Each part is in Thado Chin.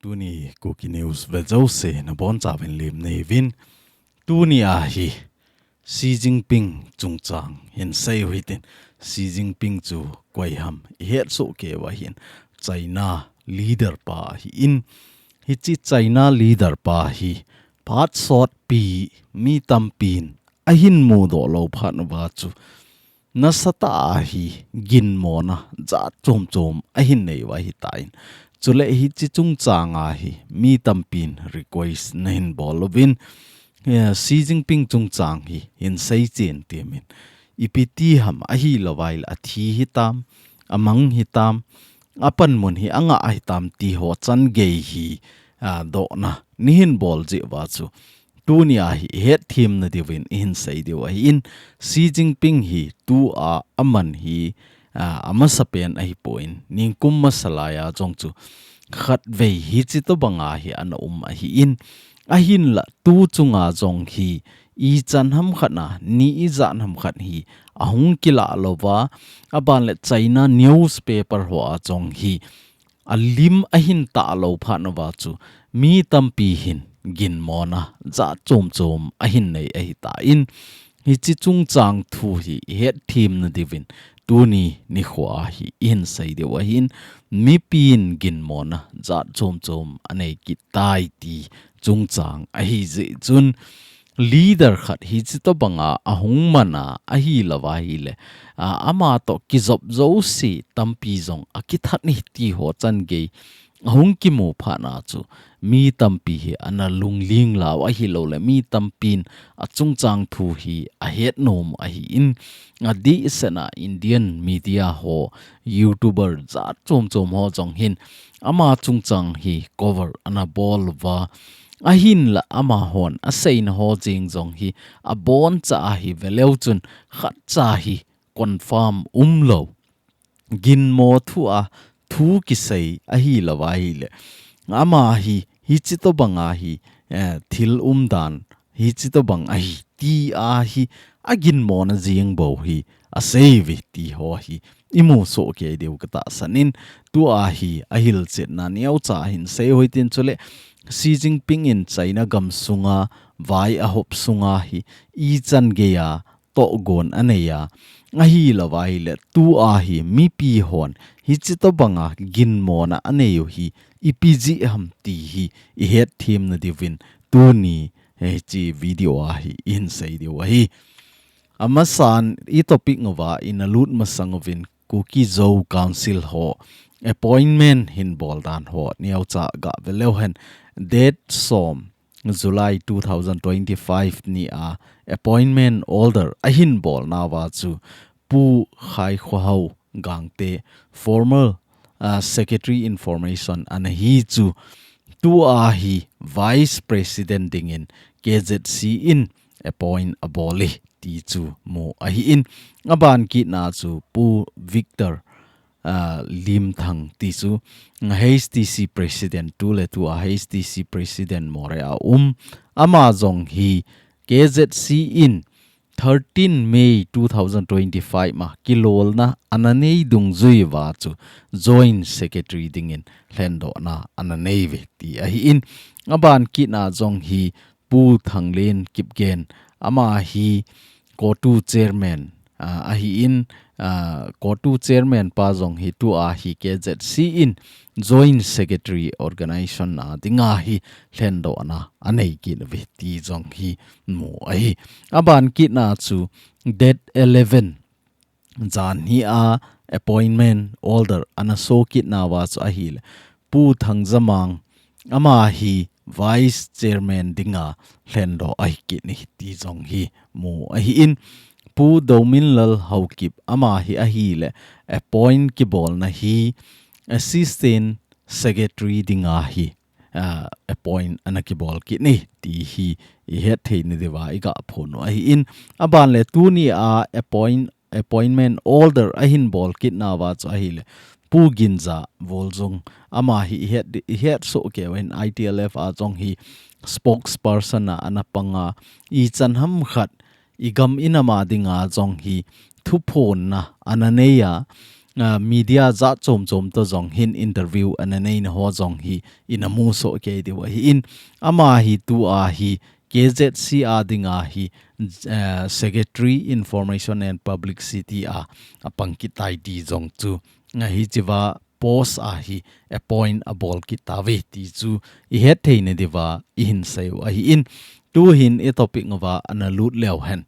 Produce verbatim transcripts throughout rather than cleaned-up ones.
Tuni Kuki News vejouse nabonchauvin lim neiuvin. Tuni ahi Xi Jinping chungchang hin seiu hitin. Xi Jinping chu koiham ihetsoh keiuva hin, China leader pa ahin. Hiche China leader pa hi phat sotpi mi tampin ahin mudoh lou phat uva chu nasatah a hi ginmona jat chom chom ahin neiuva ahitan. Chule hiche chungchang a hi mi tampin request nahin bol uvin, eh, Xi Jinping chungchang hi hin seichen tiuvin. Ipi ti ham ahilouva ahile athi hitam, amang hitam, apanmun hi angah hitam ti ho changei hi, ah, dohna neihin bol jeh uva chu tuni ahi ihetthem nadiuvin ihin sei diu ahin. Xi Jinping hi tua aman hi, ah, amasapen ahipon, ningkum masa laiya jong chu khatvei hiche tobanga hi ana um ahin. Ahinla tu chunga jong hi ichan ham khat a, ni ijat ham khat hi ahung kilah louva, aban le China newspaper hoa jong hi alim ahin tah lou phat uva chu mi tampi hin ginmona jat chom chom ahin nei ahitan. Hiche chungchang thu hi ihetthem nadiuvin tuni nikhoa hi ihin sei diu ahin. Mipin ginmona jat chom chom anei kit tai ti chungchang ahijeh chun, leader khat hiche tobanga ahung mana ahilouva ahile, a, amatoh kijop jouse tampi jong akithat e ti ho changei ahung kimu phat a chu mi tampi hi ana lungling lau ahilouleh mi tampin achungchang thu hi ahet nom ahin. Adehset a Indian media ho, YouTuber jat chom chom ho jong hin ama chungchang hi cover ana bol uva. Ahinla amahon aseina ho jeng jong hi aboncha ahi veleu chun khatcha hi confirm umlou, ginmo thua thu kisei ahilouva ahile, ama hi hiche tobanga hi, eh, thil umdan hiche tobang ahi tia hi aginmona jeng bou hi aseiuve ti ho hi imusoh kei diu katahsan in. Tua hi ahilchetna neocha hin seiu hitin, chule Xi Jinping in China gamsunga vai ahop sunga hi ichan geiya tohgon aneiya, ahilouva ahile tua hi mipi hon hiche tobanga ginmona aneiu hi ipi jeh ham ti hi ihetthem nadiuvin tuni hiche video a hi ihin sei diu ahi. Amasan i topic uva ina lut masang uvin Kuki Zo Council ho appointment hin bol dan ho neocha ga veleu hen. Date som July two thousand twenty-five ni a appointment order ahin bolnauva chu Pu Khaikhohao Gangte, former, ah, Secretary Information ana hi chu tua hi Vice President dingin K Z C in appoint abol e ti chu mu ahin. Aban kitna chu Pu Victor, ah, Limthang ti chu H T C President, tuletua H T C President Moreh a um, ama jong hi K Z C in thirteen May two thousand twenty-five ma kilolna ana nei dungjui uva chu Joint Secretary dingin lhendohna ana neiuve ti ahin. Aban kitna jong hi Pu Thanglen Kipgen, ama hi COTU Chairman, ah, ahin, ah, COTU Chairman pa jong hi tua hi K Z C in Joint Secretary Organization a dinga hi lhendohna anei kit uve ti jong hi mu ahi. Aban kitna chu date eleven janhi a appointment order ana so kitnauva chu ahile Pu Thangjamang, ama hi Vice Chairman dinga lhendoh ahi kit e ti jong hi mu ahin. Pu Dominlal Haokip, ama hi ahile appoint kibolna hi Assistant Secretary dinga hi, ah, appoint ana kibol kit e ti hi ihet thei nadiuva iga phon u ahin. Aban le tuni a appoint appointment order ahin bol kitnauva chu ahile Pu Ginjah Vualjung, ama hi ihet, ihetsoh keiuvin I T L F a jong hi spokesperson a ana panga, ichan ham khat igam inam a dinga jong hi thuphonna ana neiya, ah, media jat chom chom to jong hin interview ana neina ho jong hi ina musoh kei diu ahi in, ama hi tua hi K Z C a dinga hi, eh, Secretary Information and Publicity a, apang kit tai ti jong chu, ah, hichea post a hi appoint abol kit tauve ti chu ihet theina diuva ihin seiu ahi in, tuhin i topic uva ana lut leu hen.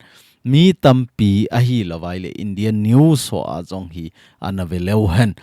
Mi tampi ahilouva ahile Indian news ho a jong hi ana ve leu hen.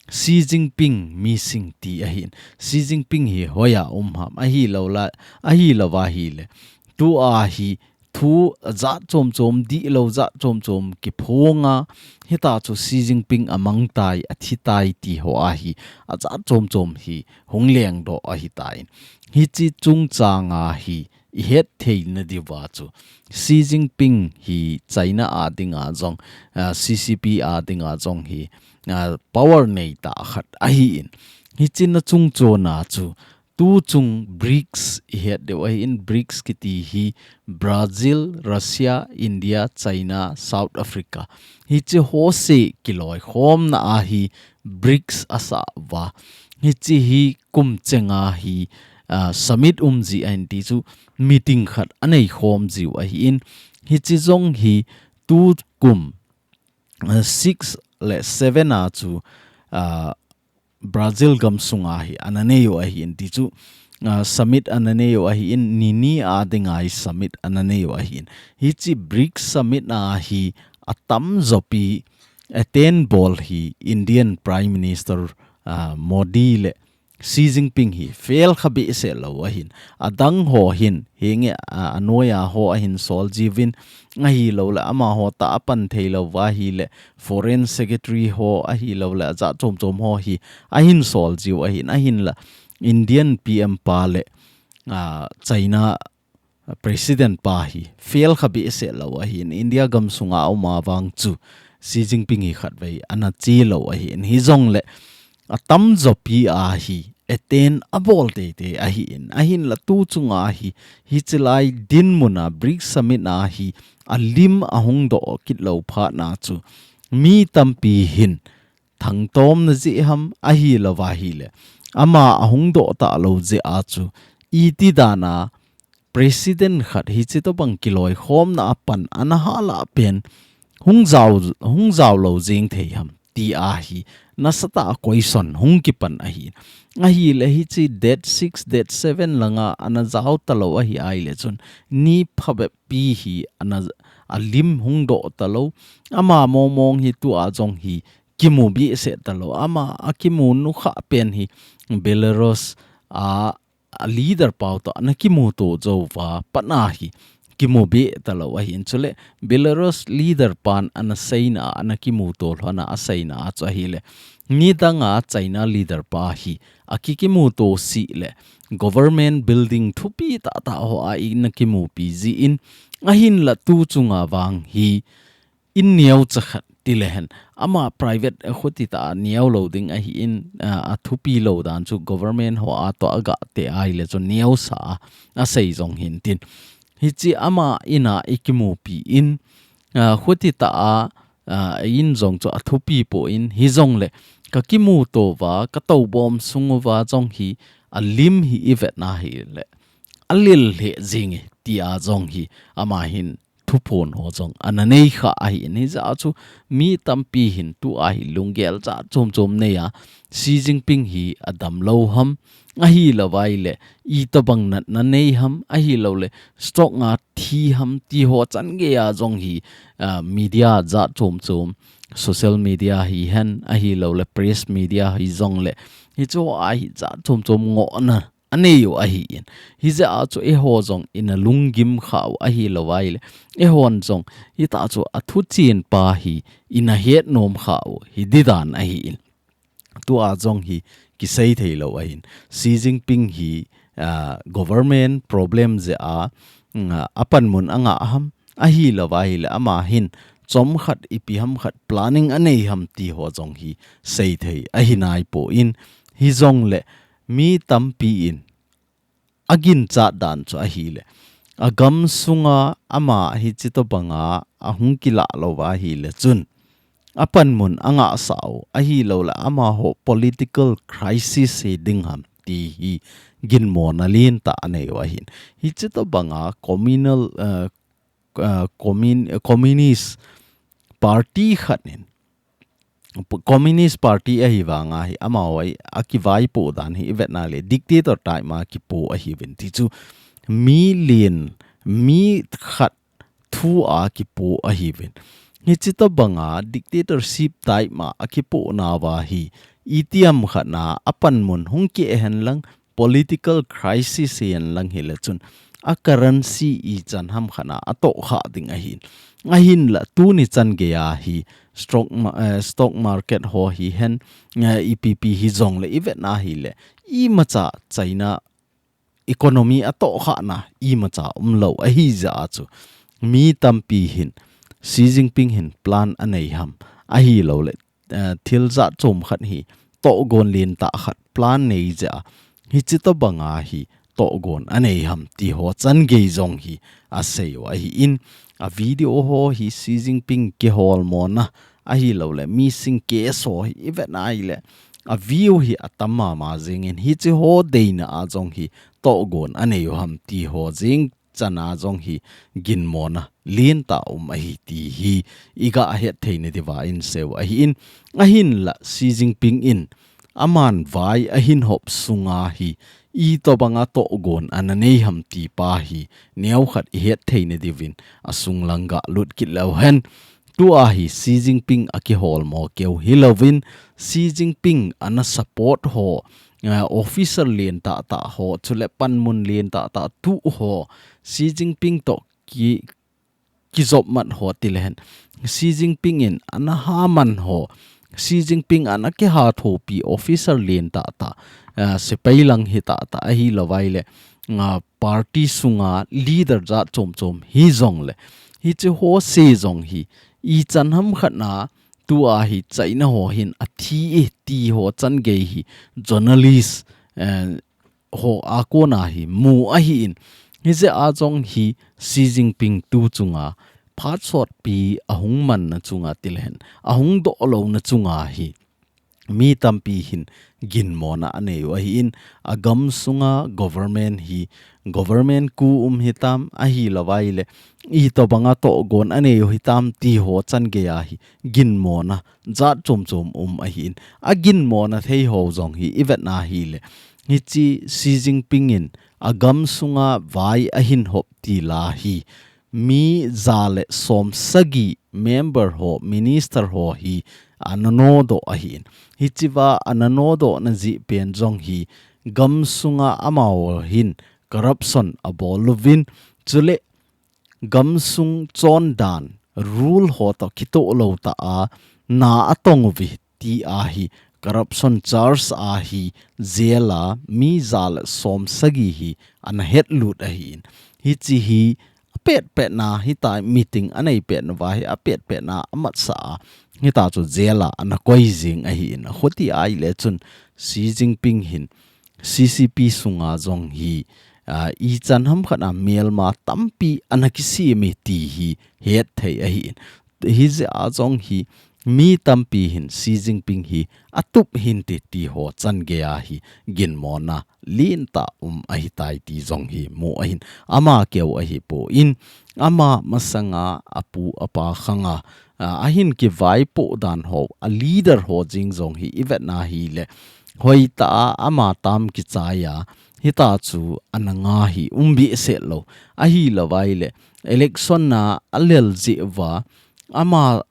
Xi Jinping missing ti ahi in. Xi Jinping hi hoiya um ham ahilou la, ahilouva ahile. Tua hi thu ajat chom chom dihlou jat chom chom kiphonga. Hita chu Xi Jinping amang tai, athi tai ti ho a hi. Ajat chom chom hi hung lengdoh ahitan. Hiche chungchanga hi ihet theina diuva chu Xi Jinping hi China a dinga jong, ah, C C P a dinga jong hi, ah, power nei tah khat ahi in. Hichea chungchona chu tuchung BRICS ihet diu ahi in, BRICS kiti hi Brazil, Russia, India, China, South Africa. Hiche ho se kiloikhomna a hi BRICS asah uva. Hiche hi kum chenga hi, ah, summit um ji ahin ti chu meeting khat anei khom jiu ahi in. Hiche jong hi tukum, ah, six le seven a chu, ah, Brazil gamsunga hi ana neiu ahi in ti chu, ah, summit ana neiu ahi in, ni ni a dinga hi summit ana neiu ahi in. Hiche BRICS summit a hi atamjo pi attend bol hi Indian Prime Minister, ah, Modi le Xi Jinping hi fail kha behseh lou ahin. Adang ho hin, hinge, a, anoiya ho ahin sol jiuvin, ahilou le, amaho tah a pan thei louva ahile, Foreign Secretary ho ahilou le, ajat chom chom ho hi, ahin sol jiu ahin, ahinla, Indian P M pa le, a, China President pa hi fail kha behseh lou ahin, India gamsunga aum a vang chu Xi Jinping hi khatvei ana che lou ahin, hijongle atamjo pi a hi attend abol teitei ahin, ahinla tuchunga hi, hiche lai dinmun a BRICS Summit a hi alim ahung doh kit lou phat na chu mi tampi hin thangtomna jeh ham ahilouva ahile, ama ahung doh talou jeh a chu iti dan a President khat hiche tobang kiloikhomna a pan ana hal a pen hung jao, hung jao lou jeng thei ham ti a hi nasatah a question hung kipan ahi. Ahile hiche date six, date seven langa ana jao talou ahi ahile chun ni phabep pi hi ana alim hung doh talou. Ama mong mong hi tua jong hi kimu behseh talou. Ama akimu nu kha pen hi Belarus a, a leader pau toh ana kimuto jouva pat na hi kimu be talou ahin, chule Belarus leader pan ana seina, ana kimuto lhona aseina a chu ahile, nidanga China leader pa hi akikimuto sih le government building thupi tahtah ho a ana kimupi jin, ahinla tuchunga vang hi in neocha khat tile hen. Ama private, eh, khuti tah a neo lou ding ahin, ah, athupi lou dan chu government ho a toh aga te ahile chu neosa a, asei jong hin tin. Hiche ama in a ikimupi in, ah, khuti tah a, ah, in jong chu athupi poi, hijongle kakimuto uva, katobom sung uva jong hi alim hi ivet na hile alil lheh jing e, tia jong hi ama hin thuphon ho jong ana nei kha ahin, hijeh a chu mi tampi hin tua hi lunggel jat chom chom nei a, Xi Jinping hi adam lou ham, ahilouva ahile itobang natna nei ham, ahilouleh stroke a thi ham ti ho chan gei a jong hi, ah, media jat chom chom, social media hihen, ahilouleh press media hijongle, hiche a hi jat chom chom ngohna anei u ahin. Hijeh a chu eiho jong ina lunggim kha u ahilouva ahile, eihon jong hitah chu athuchen pa hi ina het nom kha u hi didan ahin. Tua jong hi kisei thei lou ahin. Xi Jinping hi, ah, government problem jeh a, mm, apanmun angah ham, ahilouva ahile ama hin chomkhat ipi ham khat planning anei ham ti ho jong hi sei thei ahi naipon, hijongle mi tampi in aginchat dan chu ahile, agam sunga ama hiche tobanga ahung kilah louva ahile chun, apanmun angah sah u, ahilouleh amaho political crisis hi ding ham ti hi ginmona lentah anei u ahin. Hiche tobanga communal, uh, uh, commun-, communist party khat in, Communist Party ahi vanga hi, amaho hi akivaipoh dan hi ivetna le dictator type ma kipoh ahiuvin. Tichu mi lien, mi khat thu a kipoh ahiuvin. Hiche tobanga dictatorship type ma akipoh nauva hi, itiham khat na apanmun hung kihen lang, political crisis hihen lang hile chun, a currency ichan ham khat na atohkhah ding ahin. Ahinla tuni chan geiya hi stock ma-, eh, stock market ho hihen, eh, ipi pi hijongle ivetna hile, imacha China economy atohkhahna imacha umlou ahijeh a chu, mi tampi hin Xi Jinping hin plan anei ham, ahilouleh eh, thil jat chom khat hi tohgon lentah khat plan nei jeh a, hiche tobanga hi tohgon anei ham ti ho chan gei jong hi asei u ahin, a video ho hi Xi Jinping kiholmona ahilouleh missing case ho hi ivetna hile, a view hi atam mama jengin, hiche ho deina a jong hi tohgon anei u ham ti ho jeng chana jong hi ginmona lentah um ahi ti hi iga hetthei nadiuva inseiu ahin, ahinla Xi Jinping in aman vai ahin hop sunga hi itobanga tohgon ana nei ham ti pa hi neokhat ihetthei nadiuvin asunglang galut kit leu hen. Tua hi Xi Jinping akiholmo keu hilouvin, Xi Jinping ana support ho, eh, officer lentah tah ho, chule panmun lentah tah tuh ho, Xi Jinping toh ki, kijopmat ho tilehen, Xi Jinping in ana haman ho, Xi Jinping ana kihathopi officer lentah tah, eh, sepai lang hitah tah ahilouva ile, ah, party sunga leader jat chom chom hijongle, hiche ho se jong hi ichan ham khat na tua hi China ho hin athi e ti ho chan gei hi journalist, eh, ho a kona hi mu ahin. Hijeh a jong hi Xi Jinping tu chunga phat sotpi ahung manna chunga tilehen, ahung doh louna chunga hi mi tampi hin ginmona anei u ahin, agam sunga government hi, government coup um hitam ahilouva ile, itobanga tohgon anei u hitam ti ho chan geiya hi ginmona jat chom chom um ahin, aginmona thei ho jong hi ivetna hile, hiche Xi Jinping in agam sunga vai ahin hop tila hi mi ja le som sagi member ho, minister ho hi ana nodoh ahin. Hichea ana nodohna jeh pen jong hi gam sunga amaho hin corruption abol uvin, chule gam sung chondan rule ho toh kitoh lou tah a na atong uve tia hi corruption charge a hi jail a mi ja le som sagi hi ana hetlut ahin. Hiche hi apet petna hitia meeting anei petna uva hi apet petna amatsah a hitia chu jail a ana koi jing ahin. Achuti ahile chun Xi Jinping hin C C P sunga jong hi, ah, ichan ham khat a melma tampi ana kisem e ti hi hetthei ahin. Hijeh a jong hi mi tampi hin Xi Jinping hi atup hinte ti ho chan geiya hi ginmona lentah um ahitai ti jong hi mu ahin. Ama keu ahipon, ama masanga apu apa khanga, ah, ahin kivaipoh dan ho, a leader ho jeng jong hi ivetna hile, hoitah a ama tam kichai a, hitia chu ana nga hi um behseh lou. Ahilouva ile, election a alel jeh uva, ama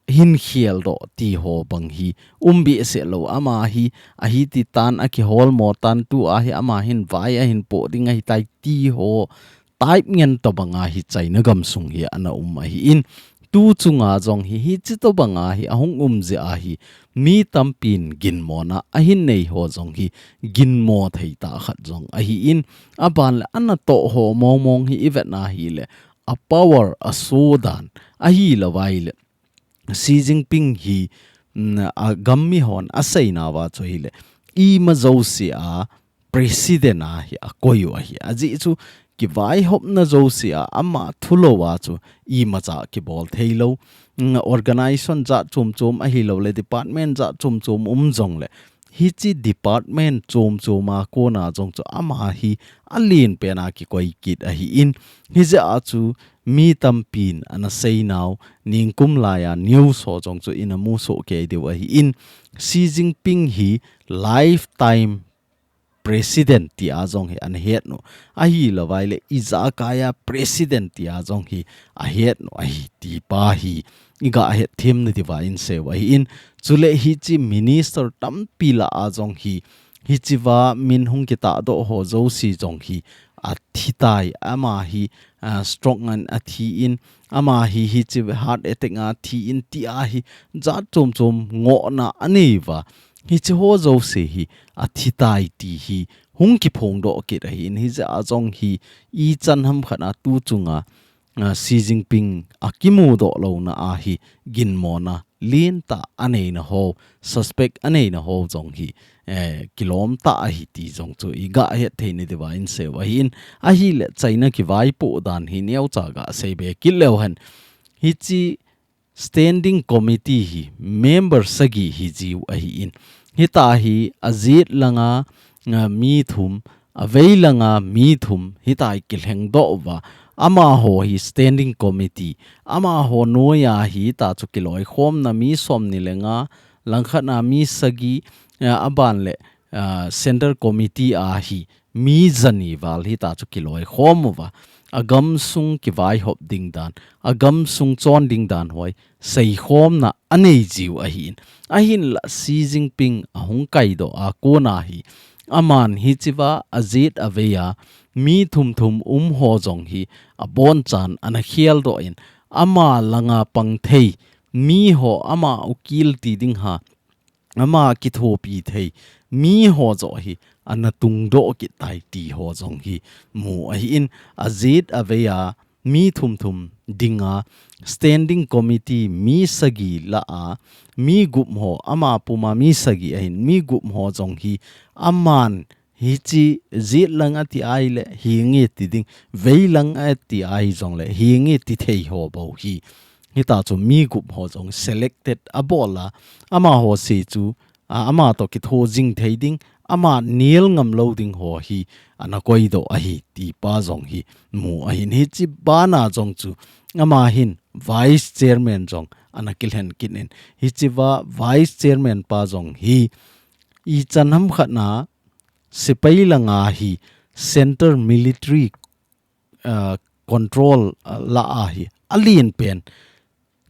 hin kheldoh ti ho bang hi um behseh lou. Ama hi, ahi titan, akiholmo tan, tua hi ama hin vai ahin poh ding ahitai ti ho type ngen tobanga hi China gamsung hi ana um ahin. Tu chunga jong hi, hiche tobanga hi ahung um jeh a hi mi tampin ginmona ahin nei ho jong hi ginmo thei tah khat jong ahin. Aban le ana toh ho mong mong hi ivetna hile, a power a so dan ahilouva ile, Xi Jinping hi, mm, agam mihon aseina uva chu hile, ima jouse a president a hi akoi u ahi. Ajeh chu kivaihopna jousea ama thulou a chu imacha kibol theilou. Mm, organization jat chom chom ahilouleh department jat chom chom um jongleh, hiche department chom chom a kona jong chu ama hi alen pena kikoi kit ahin, hijeh a chu mi tampin ana seinau, ningkum laiya news ho jong chu ina musoh kei diu ahin, Xi Jinping hi lifetime president tia jong hi ana het u. Ahilouvleh ijakaia president tia jong hi ahet u ahi ti pa hi iga het them nadiuva inseiu ahin, chuleh hiche minister tampi lah a jong hi, hichea min hung kitahdoh ho jouse jong hi athitai, ama hi, ah, stroke in athin, ama hi hiche heart attack a athin tia hi jat chom chom ngohna aneiuva. Hiche ho jouse hi athitai ti hi hung kiphongdoh kit ahin, hijeh a jong hi ichan hamkhat a tu chunga, ah, Xi Jinping akimudoh louna a hi ginmona lentah aneina ho, suspect aneina ho jong hi, eh, kilom tah ahi ti jong chu iga het thei nadiuva inseiu ahin, ahileh China kivaipoh dan hi neocha gasei be kit leu hen. Hiche standing committee hi member sagi hijiu ahin, hitia hi ajet langa, ah, mi thum, avei langa mi thum hitia hi kilhengdoh uva. Amaho hi standing committee, amaho noiya hitia chu kiloikhomna mi somni le nga, langkhat a mi sagi, ah, aban leh, ah, central committee a hi mi jani val hitia chu kiloikhom uva. Agamsung kivaihop ding dan, agamsung chon ding dan ho hi seikhomna aneijiu ahin. Ahinlah Xi Jinping ahung kaidoh a kona hi, aman hichea ajet avei a mi thum thum um ho jong hi abonchan ana kheldoh in, ama langa pang thei mi ho, ama ukil ti ding ham, ama kithopi thei mi ho joh hi ana tungdoh kit tai ti ho jong hi mu ahin, ajet avei a mi thum thum dinga standing committee mi sagi lah a mi gup ho, ama puma mi sagi ahin, mi gup ho jong hi aman hiche jet lang ati ahileh hinge ti ding, vei lang ati ahi jongleh hinge ti thei ho bou hi. Hitia chu mi gup ho jong selected abol a, amaho se chu, a, ama toh kitho jing thei ding, ama nel ngam lou ding ho hi ana koidoh ahi ti pa jong hi mu ahin, hiche bana jong chu ama hin vice chairman jong ana kilhen kit in, hichea vice chairman pa jong hi ichan hamkhat a sepai langa hi center military, ah, control, ah, lah a hi alen pen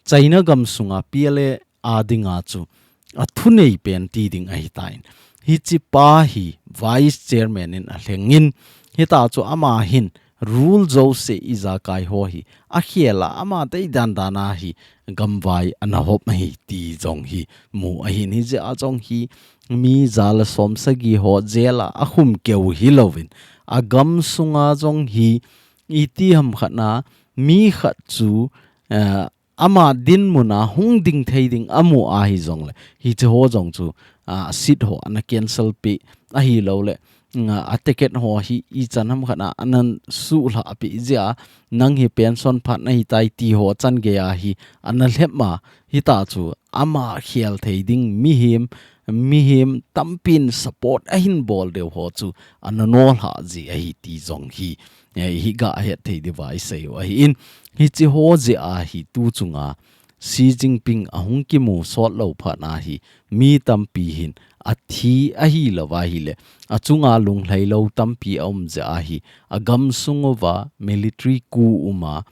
China gamsunga P L A a dinga chu athunei pen ti ding ahitan. Hiche pa hi vice chairman in alhengin, hitia chu ama hin rule jouse ijakai ho hi akhel a, ama deidan dan a hi gamvai ana hop ahi ti jong hi mu ahin, hijeh a jong hi mi ja le som sagi ho jail a akhum keu hilouvin, agamsunga jong hi iti hamkhat a mi khat chu, eh, ama dinmun a hung ding thei ding amu ahi jongleh, hiche ho jong chu, ah, seat ho ana cancel peh ahilouleh, mm, a ticket ho hi ichan hamkhat a ana suhlhah peh jeh a, nang hi pension phat nahitai ti ho chan gei a hi ana lhep a, hitia chu ama khel thei ding mihem, mihem tampin support ahin bol diu ho chu ana nolhah ji ahi ti jong hi, eh, hi ga het thei diuva iseiu ahin, hiche ho jeh a hi tu chunga Xi Jinping ahung kimu sot lou phat a hi mi tampi hin athi ahilouva ahileh, achunga lunglhailou tampi aum jeh a hi, agamsung uva military coup uma,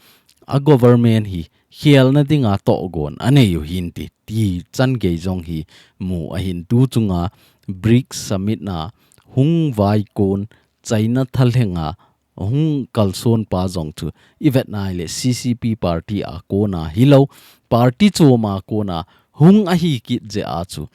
a government hi khelna dinga tohgon anei u hinte ti chan gei jong hi mu ahin, tu chunga BRICS summit na hung vaikon China thalhenga hung kalson pa jong chu ivet nai leh C C P party a kona hilou, party chom a kona hung ahi kit jeh a chu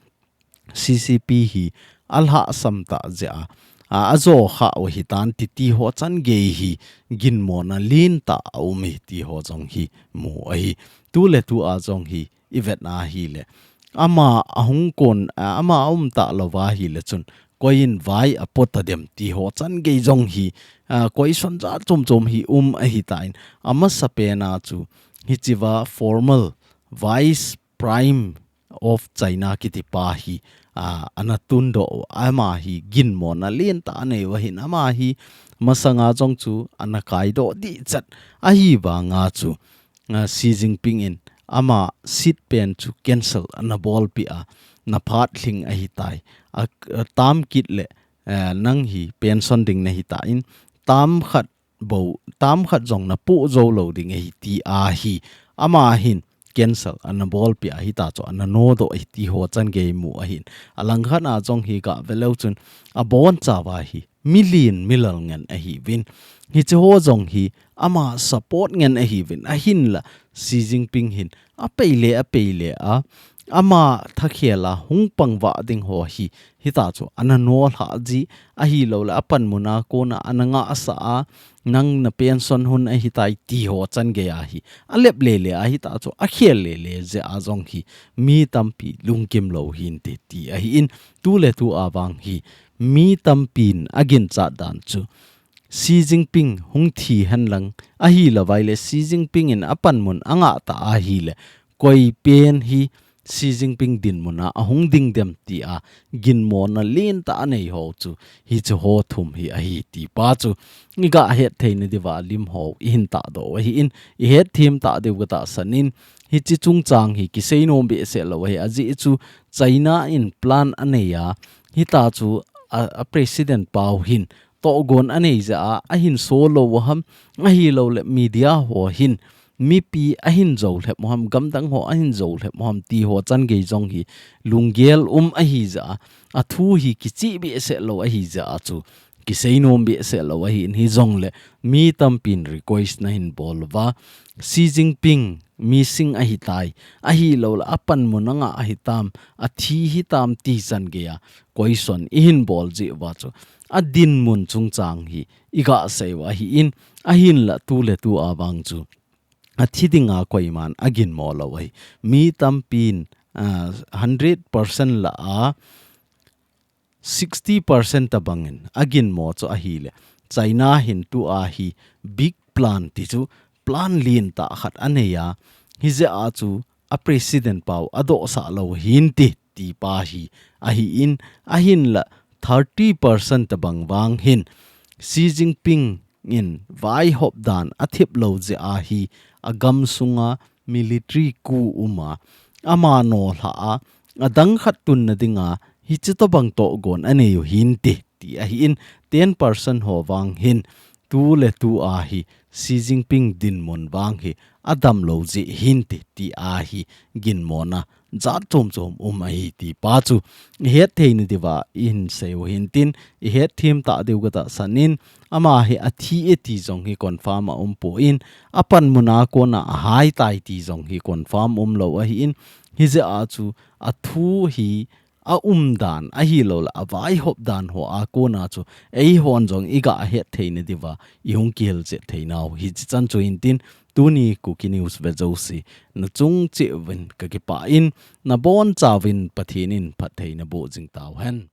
C C P hi alhahsam tah jeh a, a, ajo kha u hitan titi ho chan gei hi ginmona lentah aum e ti ho jong hi mu ahi. Tu le tu a jong hi ivet na ahileh, ama ahung kon, a, ama aum talouva ahileh chun koi in vai apo ta dem ti ho chan gei jong hi, ah, question jat chom chom hi um ahi tan, amasa pen a chu hiche va former Vice Prime of China kiti pa hi, ah, ana tun doh, ama hi ginmona lentah anei u ahin, ama hi masanga jong chu ana kai doh dih chat ahi vanga chu, ah, Xi Jinping in ama seat pen chu cancel ana bolpeh a, na phat lhing ahi tai. A, a tam kit le, eh, nang hi pension ding nahi tan, tam khat bou, tam khat jong na pu jou lou ding ahi ti ahi. Ama hin cancel ana bolpeh a, hita chu ana nodoh ahi ti ho chan gei mu ahin. Alang khat a jong hi gah ve leu chun abon chauva hi mi lien mi lal ngen ahiuvin. Hiche ho jong hi ama support ngen ahiuvin. Ahinla Xi Jinping hin apei le, apei le a, ama thakhel a hung pang vah ding ho hi, hita chu ana nolhah ji, ahilou le apanmun a kona ana ngahsah a, nang na pension hun ahi tai ti ho chan gei a hi, alep le le a, hita chu akhel le le jeh a jong hi mi tampi lungkim lou hinte ti ahin, tu le tu a vang hi mi tampin aginchat dan chu Xi Jinping hung thi henlang, ahilou vai le Xi Jinping in apanmun angah ta ahile, koi pen hi Xi Jinping dinmun a ahung ding dem ti a ginmona lentah anei ho chu hiche ho thum hi ahi ti pa chu igah het theina diuva lim ho ihin tahdoh u ahin, ihet them tah diu katahsan in, hiche chungchang hi kisei nom behseh lou ahi, ajeh chu China in plan anei a, hita chu a, a president pau hin tohgon anei jeh a, ahin so lou u ham, ahilou le media ho hin mipi ahin jou lhep u ham, gamdang ho ahin jou lhep u ham ti ho chan gei jong hi lunggel um ahi jeh a, athu hi kicheh behseh lou ahi jeh a chu kisei nom behseh lou ahin, hijongle mi tampin request nahin bol uva, Xi Jinping missing ahi tai, ahilou le apanmun angah ahi tam, athi hitam ti chan gei a question ihin bol jeh uva chu adinmun chungchang hi igah sei u ahin, ahinla tu le tu a vang chu athi dinga koiman aginmo lou ahi. Mi tampin, ah, hundred percent lah a sixty percent tabangin aginmo chu ahile, China hin tua hi big plan ti chu plan lentah khat anei a, hijeh a chu a president pau adohsah lou hinte ti pa hi ahin, ahinla thirty percent tabang vang hin Xi Jinping in vaihop dan athip lou jeh a hi agam sunga military coup um a, ama nolhah a, adang khat tunna dinga hiche tobang tohgon anei u hinte ti ahin, ten percent ho vang hin tu le tu a hi Xi Jinping dinmun vang hi adam lou jeh hinte ti a hi ginmona jat chom chom um ahi ti pa chu ihet theina diuva ihin sei u hintin, ihet them tah diu katahsan in, ama hi athi e ti jong hi confirm aum poi, apanmun a kona ahai tai ti jong hi confirm umlou ahin, hijeh a chu athu hi aumdan ahilou le avaihop dan ho a kona chu eihon jong igah het theina diuva ihung kihil chet theinau hichi chan chu hintin, tuni Kuki News ve jouse nachung cheh uvin kakipah in, nabonchauvin Pathen in phatthei naboh jing tauhen.